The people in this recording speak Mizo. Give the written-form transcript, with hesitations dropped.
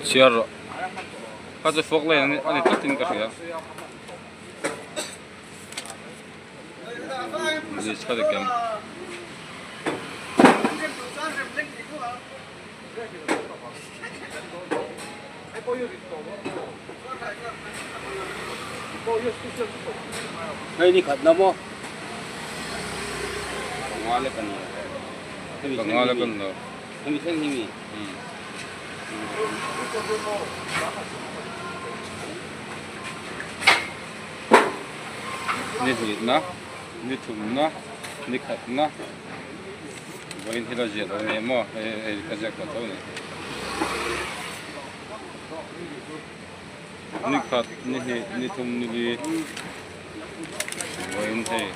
Chhiar rawh. Kha chu fork lane a ni tlatin ka hria. Bridge kha dik em? Hei ni khat na maw? Panga lek a ni a. Panga lek a ni lo. Hemi thleng hi mi? Ni hnihna, ni thumna, ni khatna vawiin hi la ziah lo ni maw hei hei ka ziak tawh tho a ni. Ni khat, ni hnih, ni thum, ni li vawiin hei.